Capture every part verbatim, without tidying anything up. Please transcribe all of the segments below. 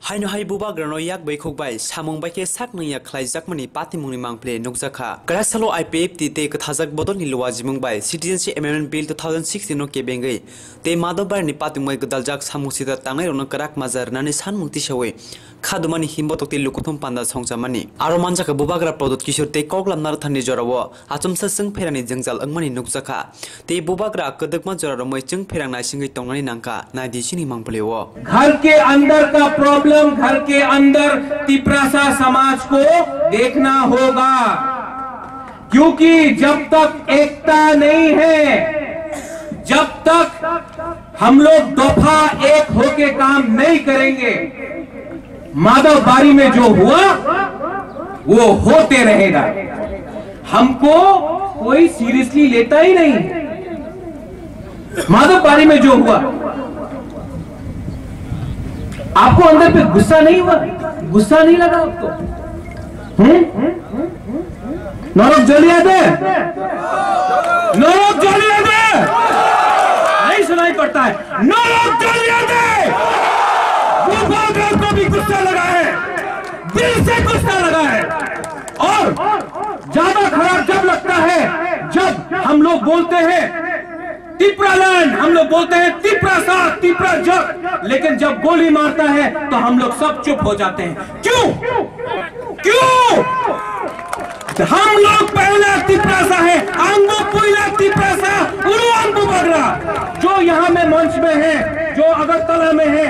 Haino hai bubagrano yak bai khuk bai samung bai khe sak nangya khlaijakmani patimungni mangpili nukjakha. Kwrak salo I P F T tei kwthajak bodolni luajimung bai Citizenship Amendment Bill two thousand sixteen no kebengwi tei Madhobari ni patimung bai gwdaljak samung sita tangnairokno kwrak maja rwnani sanmung tisawi khadumani himbotok tei lukuthum panda songchamani. Aro manjakha bubagra Pradyot Kishore tei koklam narwkthani jorao achomsa chwng pherangni jwngjal wngmani nukjakha. Tei bubagra kwdwkma jora romwi chwng pherang naisingwi tongnani nangkha, naidi chini mangpili o. घर के अंदर का प्रॉब्लम घर के अंदर तिपरासा समाज को देखना होगा, क्योंकि जब तक एकता नहीं है, जब तक हम लोग दफा एक होके काम नहीं करेंगे, माधव बारी में जो हुआ वो होते रहेगा। हमको कोई सीरियसली लेता ही नहीं। माधव बारी में जो हुआ, आपको अंदर पे गुस्सा नहीं हुआ? गुस्सा नहीं लगा आपको? हम्म? नरक जलिया दे, नरक जलिया दे। नहीं सुनाई पड़ता है। नरक जलिया दे। वो बात आपको भी गुस्सा लगा है, दिल से गुस्सा लगा है। और ज्यादा खराब जब लगता है, जब हम लोग बोलते हैं तिपरालैंड, हम लोग बोलते हैं तिपरासा, तिपराजक, लेकिन जब गोली मारता है तो हम लोग सब चुप हो जाते हैं। क्यों? क्यों? हम लोग पहला तिपरासा है, ang bo puila tiprasa, uru ang bubagra। जो यहाँ में मंच में है, जो अगरतला में है,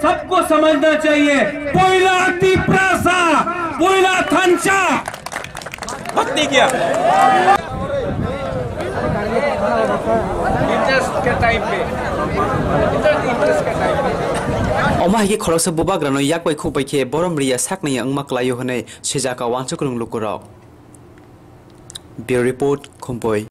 सबको समझना चाहिए, पहिला तिपरासा, पहिला thansa। भक्ति किया। Interest के टाइम पे, interest, interest के टाइम पे। Omo hai khe khoroksa bubagrano yak bai khuk bai khe borom riya sak nangya wngma kwlaio hwnwi swijak o uansuk rwng lukurok. Bureau Report, Khumpui.